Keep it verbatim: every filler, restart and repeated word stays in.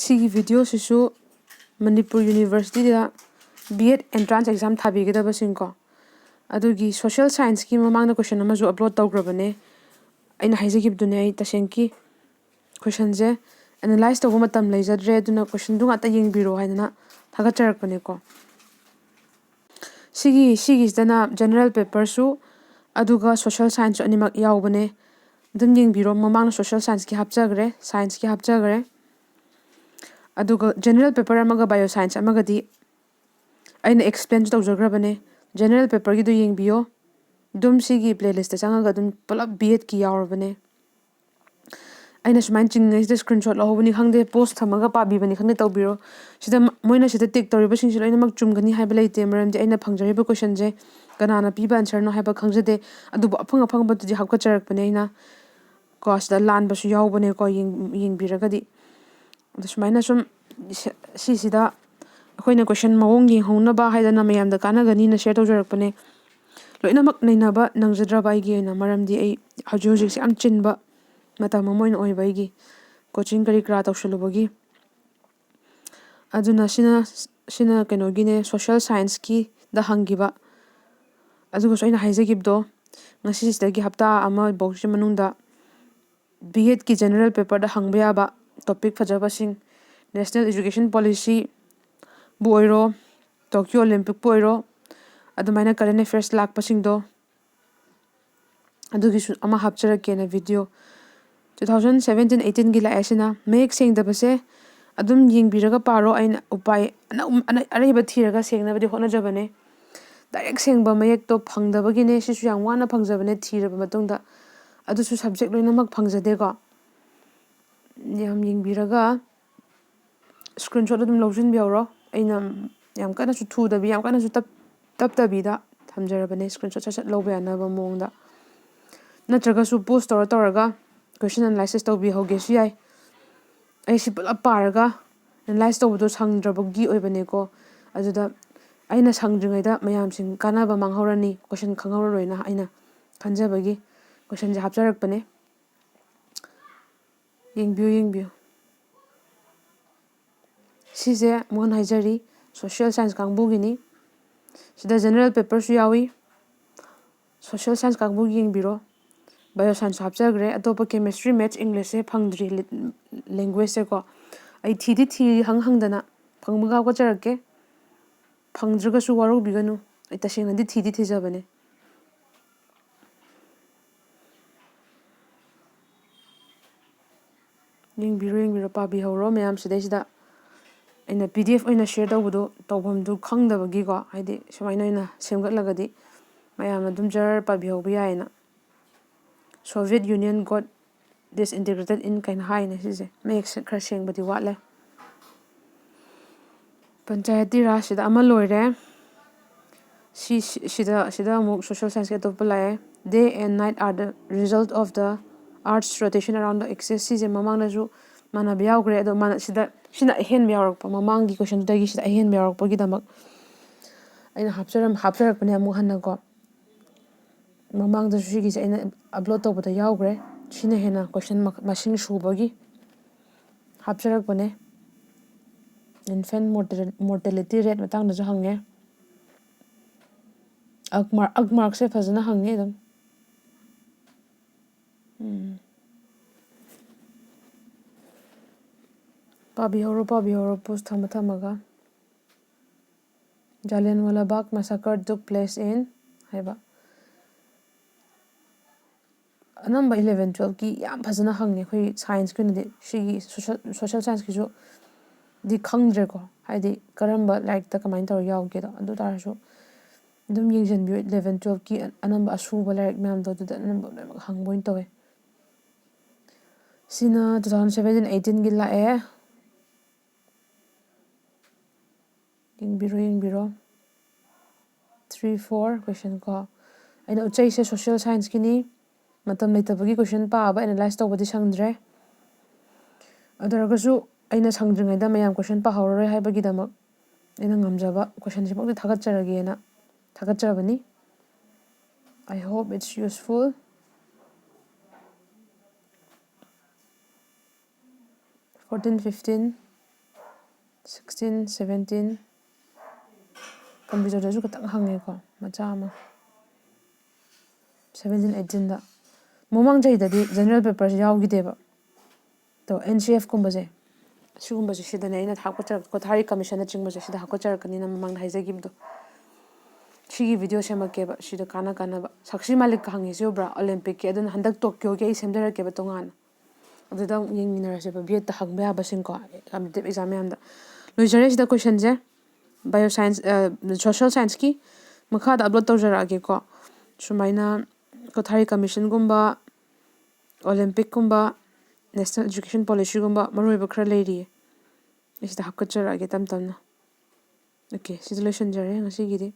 ꯁꯤꯒꯤ ꯚꯤꯗꯤꯑꯣꯁꯤꯁꯨ ꯃꯅꯤꯄꯨꯔ ꯌꯨꯅꯤꯚꯔꯁꯤꯇꯤꯗ ꯕꯤ ꯑꯦꯗ entrance exam ꯊꯥꯕꯤꯒꯗꯕꯁꯤꯡꯀꯣ, ꯑꯗꯨꯒꯤ ꯁꯣꯁꯤꯌꯦꯜ ꯁꯥꯏꯟꯁꯀꯤ ꯃꯃꯥꯡꯗ ꯀꯣꯏꯁꯟ ꯑꯃꯁꯨ ꯑꯞꯂꯣꯗ ꯇꯧꯈ꯭ꯔꯕꯅꯦ꯫ ꯑꯩꯅ ꯍꯥꯏꯖꯈꯤꯕꯗꯨꯅꯦ, ꯑꯩ ꯇꯁꯦꯡꯀꯤ ꯀꯣꯏꯁꯟꯁꯦ ꯑꯦꯅꯥꯂꯥꯏꯁ ꯇꯧꯕ ꯃꯇꯝ ꯂꯩꯖꯗ꯭ꯔꯦ, ꯑꯗꯨꯅ ꯀꯣꯏꯁꯟꯗꯨ ꯉꯥꯛꯇ ꯌꯦꯡꯕꯤꯔꯣ ꯍꯥꯏꯗꯅ ꯊꯥꯒꯠꯆꯔꯛꯄꯅꯦꯀꯣ꯫ ꯁꯤꯒꯤ ꯁꯤꯒꯤꯁꯤꯗꯅ ꯖꯦꯅꯔꯦꯜ ꯄꯦꯄꯔꯁꯨ ꯑꯗꯨꯒ ꯁꯣꯁꯤꯌꯦꯜ ꯁꯥꯏꯟꯁꯁꯨ ꯑꯅꯤꯃꯛ ꯌꯥꯎꯕꯅꯦ꯫ ꯑꯗꯨꯝ ꯌꯦꯡꯕꯤꯔꯣ, ꯃꯃꯥꯡꯗ ꯁꯣꯁꯤꯌꯦꯜ ꯁꯥꯏꯟꯁꯀꯤ ꯍꯥꯞꯆꯈ꯭ꯔꯦ, ꯁꯥꯏꯟꯁꯀꯤ ꯍꯥꯞꯆꯈ꯭ꯔꯦ꯫ ꯑꯗꯨꯒ ꯖꯦꯅꯔꯦꯜ ꯄꯦꯄꯔ ꯑꯃꯒ ꯕꯥꯏꯑꯣ ꯁꯥꯏꯟꯁ ꯑꯃꯒꯗꯤ ꯑꯩꯅ ꯑꯦꯛꯁꯄ꯭ꯂꯦꯟꯁꯨ ꯇꯧꯖꯈ꯭ꯔꯕꯅꯦ꯫ ꯖꯦꯅꯔꯦꯜ ꯄꯦꯄꯔꯒꯤꯗꯣ ꯌꯦꯡꯕꯤꯌꯣ, ꯑꯗꯨꯝ ꯁꯤꯒꯤ ꯄ꯭ꯂꯦꯂꯤꯁꯇ ꯆꯪꯉꯒ ꯑꯗꯨꯝ ꯄꯨꯂꯞ ꯕꯤ ꯑꯦꯗꯀꯤ ꯌꯥꯎꯔꯕꯅꯦ꯫ ꯑꯩꯅ ꯁꯨꯃꯥꯏꯅ ꯆꯤꯡꯉꯤꯉꯩꯁꯤꯗ ꯁ꯭ꯀ꯭ꯔꯤꯟ ꯁꯣꯠ ꯂꯧꯍꯧꯕꯅꯤ ꯈꯪꯗꯦ, ꯄꯣꯁ ꯊꯝꯃꯒ ꯄꯥꯕꯤꯕꯅꯤ ꯈꯪꯗꯦ, ꯇꯧꯕꯤꯔꯣ꯫ ꯁꯤꯗ ꯃ-, ꯃꯣꯏꯅ ꯁꯤꯗ ꯇꯤꯛ ꯇꯧꯔꯤꯕꯁꯤꯡꯁꯤ ꯂꯣꯏꯅꯃꯛ ꯆꯨꯝꯒꯅꯤ ꯍꯥꯏꯕ ꯂꯩꯇꯦ, ꯃꯔꯝꯗꯤ ꯑꯩꯅ ꯐꯪꯖꯔꯤꯕ ꯀꯣꯏꯁꯟꯁꯦ ꯀꯅꯥꯅ ꯄꯤꯕ ꯑꯟꯁꯔꯅꯣ ꯍꯥꯏꯕ ꯈꯪꯖꯗꯦ꯫ ꯑꯗꯨꯕꯨ ꯑꯐꯪ ꯑꯐꯪꯕꯗꯨꯗꯤ ꯍꯥꯞꯀꯠꯆꯔꯛꯄꯅꯦ ꯑꯩꯅ ꯀꯣ꯫ ꯁꯤꯗ ꯂꯥꯟꯕꯁꯨ ꯌꯥꯎꯕꯅꯦꯀꯣ, ꯌꯦꯡ-, ꯌꯦꯡꯕꯤꯔꯒꯗꯤ꯫ ꯑꯗ ꯁꯨꯃꯥꯏꯅ ꯁꯨꯝ ꯁꯤ-, ꯁꯤꯁꯤꯗ ꯑꯩꯈꯣꯏꯅ ꯀꯣꯏꯁꯟ ꯃꯑꯣꯡ ꯌꯦꯡꯍꯧꯅꯕ ꯍꯥꯏꯗꯅ ꯃꯌꯥꯝꯗ ꯀꯥꯟꯅꯒꯅꯤꯅ ꯁꯤꯌꯔ ꯇꯧꯖꯔꯛꯄꯅꯦ꯫ ꯂꯣꯏꯅꯃꯛ ꯅꯩꯅꯕ ꯅꯪꯖꯗ꯭ꯔꯕ ꯑꯩꯒꯤ ꯑꯣꯏꯅ, ꯃꯔꯝꯗꯤ ꯑꯩ ꯍꯧꯖꯤꯛ ꯍꯧꯖꯤꯛꯁꯦ ꯌꯥꯝ ꯆꯤꯟꯕ ꯃꯇꯝ ꯑꯃ ꯑꯣꯏꯅ ꯑꯣꯏꯕ ꯑꯩꯒꯤ, ꯀꯣꯆꯤꯡ ꯀꯔꯤ ꯀꯔꯥ ꯇꯧꯁꯜꯂꯨꯕꯒꯤ꯫ ꯑꯗꯨꯅ ꯁꯤꯅ, ꯁꯤꯅ ꯀꯩꯅꯣꯒꯤꯅꯦ, ꯁꯣꯁꯤꯌꯦꯜ ꯁꯥꯏꯟꯁꯀꯤꯗ ꯍꯪꯈꯤꯕ꯫ ꯑꯗꯨꯒꯁꯨ ꯑꯩꯅ ꯍꯥꯏꯖꯈꯤꯕꯗꯣ, ꯉꯁꯤꯁꯤꯗꯒꯤ ꯍꯞꯇꯥ ꯑꯃ ꯐꯥꯎꯁꯤ ꯃꯅꯨꯡꯗ ꯕꯤ ꯑꯦꯗꯀꯤ ꯖꯦꯅꯔꯦꯜ ꯄꯦꯄꯔꯗ ꯍꯪꯕ ꯌꯥꯕ ꯇꯣꯄꯤꯛ ꯐꯖꯕꯁꯤꯡ, ꯅꯦꯁꯅꯦꯜ ꯏꯖꯨꯀꯦꯁꯟ ꯄꯣꯂꯤꯁꯤꯕꯨ ꯑꯣꯏꯔꯣ, ꯇꯣꯀꯤꯌꯣ ꯑꯣꯂꯤꯝꯄꯤꯛꯄꯨ ꯑꯣꯏꯔꯣ, ꯑꯗꯨꯃꯥꯏꯅ ꯀꯔꯦꯟ ꯑꯦꯐꯤꯌꯔꯁ ꯂꯥꯛꯄꯁꯤꯡꯗꯣ, ꯑꯗꯨꯒꯤꯁꯨ ꯑꯃ ꯍꯥꯞꯆꯔꯛꯀꯦꯅ ꯚꯤꯗꯤꯑꯣ꯫ Two thousand seventeen eighteenꯒꯤ ꯂꯥꯛꯑꯦ ꯁꯤꯅ꯫ ꯃꯌꯦꯛ ꯁꯦꯡꯗꯕꯁꯦ ꯑꯗꯨꯝ ꯌꯦꯡꯕꯤꯔꯒ ꯄꯥꯔꯣ, ꯑꯩꯅ ꯎꯄꯥꯏ ꯑꯅ-, ꯑꯅ-, ꯑꯔꯩꯕ ꯊꯤꯔꯒ ꯁꯦꯡꯅꯕꯗꯤ ꯍꯣꯠꯅꯖꯕꯅꯦ꯫ ꯗꯥꯏꯔꯦꯛ ꯁꯦꯡꯕ ꯃꯌꯦꯛꯇꯣ ꯐꯪꯗꯕꯒꯤꯅꯦ, ꯁꯤꯁꯨ ꯌꯥꯝ ꯋꯥꯅ ꯐꯪꯖꯕꯅꯦ ꯊꯤꯔꯕ ꯃꯇꯨꯡꯗ꯫ ꯑꯗꯨꯁꯨ ꯁꯕꯖꯦꯛ ꯂꯣꯏꯅꯃꯛ ꯐꯪꯖꯗꯦꯀꯣ꯫ ꯌꯥꯝ ꯌꯦꯡꯕꯤꯔꯒ ꯁ꯭ꯀ꯭ꯔꯤꯟ ꯁꯣꯠ ꯑꯗꯨꯝ ꯂꯧꯁꯤꯟꯕꯤꯍꯧꯔꯣ꯫ ꯑꯩꯅ ꯌꯥꯝ ꯀꯟꯅꯁꯨ ꯊꯨꯗꯕꯤ, ꯌꯥꯝ ꯀꯟꯅꯁꯨ ꯇꯞ-, ꯇꯞꯇꯕꯤꯗ ꯊꯝꯖꯔꯕꯅꯦ, ꯁ꯭ꯀ꯭ꯔꯤꯟ ꯁꯣꯠ ꯁꯠ ꯁꯠ ꯂꯧꯕ ꯌꯥꯅꯕ ꯃꯑꯣꯡꯗ꯫ ꯅꯠꯇ꯭ꯔꯒꯁꯨ ꯄꯣꯁ ꯇꯧꯔ ꯇꯧꯔꯒ ꯀꯣꯏꯁꯟ ꯑꯦꯅꯥꯂꯥꯏꯁꯤꯁ ꯇꯧꯕꯤꯍꯧꯒꯦꯁꯨ ꯌꯥꯏ꯫ ꯑꯩ ꯁꯤ ꯄꯨꯂꯞ ꯄꯥꯔꯒ ꯑꯦꯅꯥꯂꯥꯏꯁ ꯇꯧꯕꯗꯣ ꯁꯪꯗ꯭ꯔꯕꯒꯤ ꯑꯣꯏꯕꯅꯦꯀꯣ꯫ ꯑꯗꯨꯗ ꯑꯩꯅ ꯁꯪꯗ꯭ꯔꯤꯉꯩꯗ ꯃꯌꯥꯝꯁꯤꯡ ꯀꯥꯟꯅꯕ ꯃꯥꯡꯍꯧꯔꯅꯤ, ꯀꯣꯏꯁꯟ ꯈꯪꯍꯧꯔꯔꯣꯏꯅ ꯑꯩꯅ ꯈꯟꯖꯕꯒꯤ ꯀꯣꯏꯁꯟꯁꯦ ꯍꯥꯞꯆꯔꯛꯄꯅꯦ꯫ ꯌꯦꯡꯕꯤꯌꯨ, ꯌꯦꯡꯕꯤꯌꯨ꯫ ꯁꯤꯁꯦ ꯑꯃꯨꯛ ꯍꯟꯅ ꯍꯥꯏꯖꯔꯤ, social science ꯀꯥꯡꯕꯨꯒꯤꯅꯤ꯫ ꯁꯤꯗ general paperꯁꯨ ꯌꯥꯎꯏ꯫ Social science ꯀꯥꯡꯕꯨꯒꯤ ꯌꯦꯡꯕꯤꯔꯣ꯫ Bio science ꯍꯥꯞꯆꯈ꯭ꯔꯦ꯫ ꯑꯇꯣꯞꯄ chemistry, maths, Englishꯁꯦ ꯐꯪꯗ꯭ꯔꯤ, languageꯁꯦꯀꯣ꯫ ꯑꯩ ꯊꯤꯗꯤ ꯊꯤꯔꯤ, ꯍꯪ ꯍꯪꯗꯅ꯫ ꯐꯪꯕꯒ ꯍꯥꯞꯀꯠꯆꯔꯛꯀꯦ꯫ ꯐꯪꯗ꯭ꯔꯒꯁꯨ ꯋꯥꯔꯧꯕꯤꯒꯅꯨ꯫ ꯑꯩ ꯇꯁꯦꯡꯅꯗꯤ ꯊꯤꯗꯤ ꯊꯤꯖꯕꯅꯦ꯫ ꯌꯦꯡꯕꯤꯔꯣ, ꯌꯦꯡꯕꯤꯔꯣ, ꯄꯥꯕꯤꯍꯧꯔꯣ ꯃꯌꯥꯝ꯫ ꯁꯤꯗꯩꯁꯤꯗ ꯑꯩꯅ PDF ꯑꯣꯏꯅ share ꯇꯧꯕꯗꯣ ꯇꯧꯐꯝꯗꯨ ꯈꯪꯗꯕꯒꯤꯀꯣ, ꯍꯥꯏꯗꯤ ꯁꯨꯃꯥꯏꯅ ꯑꯣꯏꯅ ꯁꯦꯝꯒꯠꯂꯒꯗꯤ ꯃꯌꯥꯝꯅ ꯑꯗꯨꯝ ꯖꯔ ꯄꯥꯕꯤꯍꯧꯕ ꯌꯥꯏꯌꯦꯅ꯫ Soviet Union got disintegrated in ꯀꯥꯏꯅ ꯍꯥꯏꯅꯦ ꯁꯤꯁꯦ꯫ ꯃꯌꯦꯛ ꯁꯦ-, ꯈꯔ ꯁꯦꯡꯕꯗꯤ ꯋꯥꯠꯂꯦ꯫ ꯄꯟꯆꯥꯌꯇꯤ ꯔꯥꯖꯁꯤꯗ ꯑꯃ ꯂꯣꯏꯔꯦ꯫ ꯁꯤ, ꯁꯤ-, ꯁꯤꯗ, ꯁꯤꯗ ꯑꯃꯨꯛ social scienceꯀꯤ ꯑꯇꯣꯞꯄ ꯂꯥꯛꯑꯦ꯫ Day and night are the result of the Earth's rotation around the axis. ꯁꯤꯁꯦ ꯃꯃꯥꯡꯗꯁꯨ ꯃꯥꯟꯅꯕ ꯌꯥꯎꯈ꯭ꯔꯦ, ꯑꯗꯣ ꯃꯥꯅ-, ꯁꯤꯗ, ꯁꯤꯅ ꯑꯍꯦꯟꯕ ꯌꯥꯎꯔꯛꯄ, ꯃꯃꯥꯡꯒꯤ questionꯗꯨꯗꯒꯤ ꯁꯤꯗ ꯑꯍꯦꯟꯕ ꯌꯥꯎꯔꯛꯄꯒꯤꯗꯃꯛ ꯑꯩꯅ ꯍꯥꯞꯆꯔꯝ-, ꯍꯥꯞꯆꯔꯛꯄꯅꯦ ꯑꯃꯨꯛ ꯍꯟꯅꯀꯣ꯫ ꯃꯃꯥꯡꯗꯁꯨ ꯁꯤꯒꯤꯁꯦ ꯑꯩꯅ upload ꯇꯧꯕꯗ ꯌꯥꯎꯈ꯭ꯔꯦ꯫ ꯁꯤꯅ ꯍꯦꯟꯅ question ꯃ-, ꯃꯁꯤꯡ ꯁꯨꯕꯒꯤ ꯍꯥꯞꯆꯔꯛꯄꯅꯦ꯫ Infant mortal-, mortality rate ꯃꯇꯥꯡꯗꯁꯨ ꯍꯪꯉꯦ꯫ Akmar-, Akmarkꯁꯦ ꯐꯖꯅ ꯍꯪꯉꯦ ꯑꯗꯨꯝ꯫ ꯎꯝ꯫ ꯄꯥꯕꯤꯍꯧꯔꯣ, ꯄꯥꯕꯤꯍꯧꯔꯣ, pause ꯊꯝꯃ ꯊꯝꯃꯒ꯫ Jallianwala Bagh massacre took place in ꯍꯥꯏꯕ꯫ ꯑꯅꯝꯕ eleven twelveꯀꯤ ꯌꯥꯝ ꯐꯖꯅ ꯍꯪꯉꯦ ꯑꯩꯈꯣꯏ scienceꯀꯤ ꯑꯣꯏꯅꯗꯤ꯫ ꯁꯤꯒꯤ social, social scienceꯀꯤꯁꯨ ꯗꯤ ꯈꯪꯗ꯭ꯔꯦꯀꯣ, ꯍꯥꯏꯗꯤ ꯀꯔꯝꯕ ꯂꯥꯏꯔꯤꯛꯇ ꯀꯃꯥꯏꯅ ꯇꯧꯔ ꯌꯥꯎꯒꯦꯗꯣ꯫ ꯑꯗꯨ ꯇꯥꯔꯁꯨ ꯑꯗꯨꯝ ꯌꯦꯡꯁꯤꯟꯕꯤꯌꯨ, eleven twelveꯀꯤ ꯑꯅꯝꯕ ꯑꯁꯨꯕ ꯂꯥꯏꯔꯤꯛ ꯃꯌꯥꯝꯗꯣ ꯑꯗꯨꯗ ꯑꯅꯝꯕ ꯂꯣꯏꯅꯃꯛ ꯍꯪꯕ ꯑꯣꯏꯅ ꯇꯧꯋꯦ꯫ ꯁꯤꯅ two thousand seventeen eighteenꯒꯤ ꯂꯥꯛꯑꯦ꯫ ꯌꯦꯡꯕꯤꯔꯣ, ꯌꯦꯡꯕꯤꯔꯣ꯫ Three, four question ꯀꯣ꯫ ꯑꯩꯅ ꯎꯠꯆꯩꯁꯦ social scienceꯀꯤꯅꯤ꯫ ꯃꯇꯝ ꯂꯩꯇꯕꯒꯤ question ꯄꯥꯕ, analyze ꯇꯧꯕꯗꯤ ꯁꯪꯗ꯭ꯔꯦ꯫ ꯑꯗꯨ ꯑꯣꯏꯔꯒꯁꯨ ꯑꯩꯅ ꯁꯪꯗ꯭ꯔꯤꯉꯩꯗ ꯃꯌꯥꯝ question ꯄꯥꯍꯧꯔꯔꯣꯏ ꯍꯥꯏꯕꯒꯤꯗꯃꯛ ꯑꯩꯅ ꯉꯝꯖꯕ questionꯁꯤꯃꯛꯇꯤ ꯊꯥꯒꯠꯆꯔꯒꯦꯅ ꯊꯥꯒꯠꯆꯕꯅꯤ꯫ I hope it's useful. Fourteen, fifteen. Sixteen, seventeen, ꯀꯝꯄ꯭ꯌꯨꯇꯔꯗꯁꯨ ꯈꯤꯇꯪ ꯍꯪꯉꯦꯀꯣ, ꯃꯆꯥ ꯑꯃ꯫ ꯁꯕꯦꯟꯇꯤꯟ, ꯑꯩꯠꯇꯤꯟꯗ꯫ ꯃꯃꯥꯡ ꯆꯍꯤꯗꯗꯤ ꯖꯦꯅꯔꯦꯜ ꯄꯦꯄꯔꯁꯦ ꯌꯥꯎꯈꯤꯗꯦꯕ꯫ ꯑꯗꯣ ꯑꯦꯟ ꯁꯤ ꯑꯦꯐ ꯀꯨꯝꯕꯁꯦ, ꯑꯁꯤꯒꯨꯝꯕꯁꯦ ꯁꯤꯗꯅꯦ ꯑꯩꯅ ꯍꯥꯞꯀꯠꯆꯔꯛ-, ꯀꯣꯊꯥꯔꯤ ꯀꯃꯤꯁꯟꯅꯆꯤꯡꯕꯁꯦ ꯁꯤꯗ ꯍꯥꯞꯀꯠꯆꯔꯛꯀꯅꯤꯅ ꯃꯃꯥꯡꯗ ꯍꯥꯏꯖꯈꯤꯕꯗꯣ꯫ ꯁꯤꯒꯤ ꯚꯤꯗꯤꯑꯣ ꯁꯦꯝꯃꯛꯀꯦꯕ, ꯁꯤꯗ ꯀꯥꯟꯅ ꯀꯥꯟꯅꯕ꯫ ꯁꯥꯛꯁꯤ ꯃꯥꯂꯤꯛꯀ ꯍꯪꯉꯤꯁꯤ ꯎꯕ꯭ꯔꯥ? ꯑꯣꯂꯦꯝꯄꯤꯛꯀꯤ꯫ ꯑꯗꯨꯅ ꯍꯟꯗꯛ ꯇꯣꯀꯤꯌꯣꯒꯤ ꯑꯩ ꯁꯦꯝꯖꯔꯛꯀꯦꯕ ꯇꯣꯉꯥꯟꯅ꯫ ꯑꯗꯨꯗ ꯑꯃꯨꯛ ꯌꯦꯡꯃꯤꯟꯅꯔꯁꯦꯕ, ꯕꯤ ꯑꯦꯗꯇ ꯍꯪꯕ ꯌꯥꯕꯁꯤꯡꯀꯣ, ꯀꯝꯄꯤꯇꯤꯇꯤꯞ ꯑꯦꯛꯖꯥꯝ ꯃꯌꯥꯝꯗ꯫ ꯂꯣꯏꯖꯔꯦ ꯁꯤꯗ ꯀꯣꯏꯁꯟꯁꯦ꯫ ꯕꯥꯏꯑꯣ ꯁꯥꯏꯟꯁ, ꯁꯣꯁꯤꯌꯦꯜ ꯁꯥꯏꯟꯁꯀꯤ ꯃꯈꯥꯗ ꯑꯞꯂꯣꯗ ꯇꯧꯖꯔꯛꯑꯒꯦꯀꯣ꯫ ꯁꯨꯃꯥꯏꯅ ꯀꯣꯊꯥꯔꯤ ꯀꯃꯤꯁꯟꯒꯨꯝꯕ, ꯑꯣꯂꯦꯝꯄꯤꯛꯀꯨꯝꯕ, ꯅꯦꯁꯅꯦꯜ ꯏꯖꯨꯀꯦꯁꯟ ꯄꯣꯂꯤꯁꯤꯒꯨꯝꯕ ꯃꯔꯨꯑꯣꯏꯕ ꯈꯔ ꯂꯩꯔꯤꯌꯦ꯫ ꯑꯩ ꯁꯤꯗ ꯍꯥꯞꯀꯠꯆꯔꯛꯑꯒꯦ ꯇꯞ ꯇꯞꯅ꯫ ꯑꯣꯀꯦ, ꯁꯤꯗ ꯂꯣꯏꯁꯤꯟꯖꯔꯦ ꯉꯁꯤꯒꯤꯗꯤ꯫